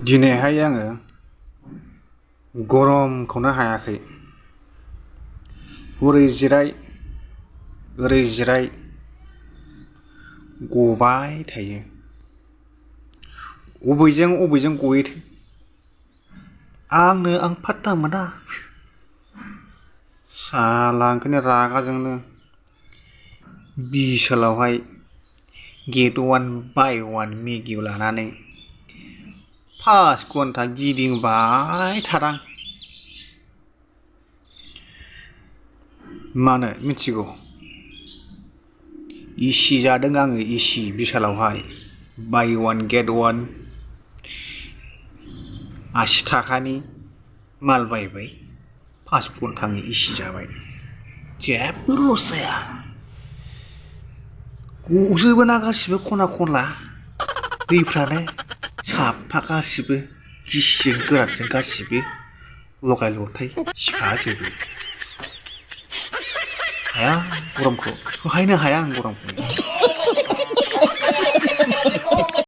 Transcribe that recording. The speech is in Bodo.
दिनैहाय आङो गरमखौनो हायाखै। ओरै जिराय ओरै जिराय गबाय थायो। अबेजों गयोथाय आं फात्ता मोना। साला ओंखायनो रागाजोंनो बिसालावहाय गेट वान बाय वान मेगियाव लानानै 5 घन्टा गिदिंबाय थादां। मानो मिथिगौ? इसि जादों आङो इसि बिसालावहाय बाय वान गेट वान 80 थाखानि माल बायबाय 5 घन्टा आङो इसि जाबाय। जेबो लस जाया। गजोबो ना गासिबो खना खनला दैफ्रानो साफा गासिबो गिसिजों गोरानजों गासिबो लगाय लथाय सिफाजोबो। हाया गरमखौ सहायनो हाया आं गरमखौ।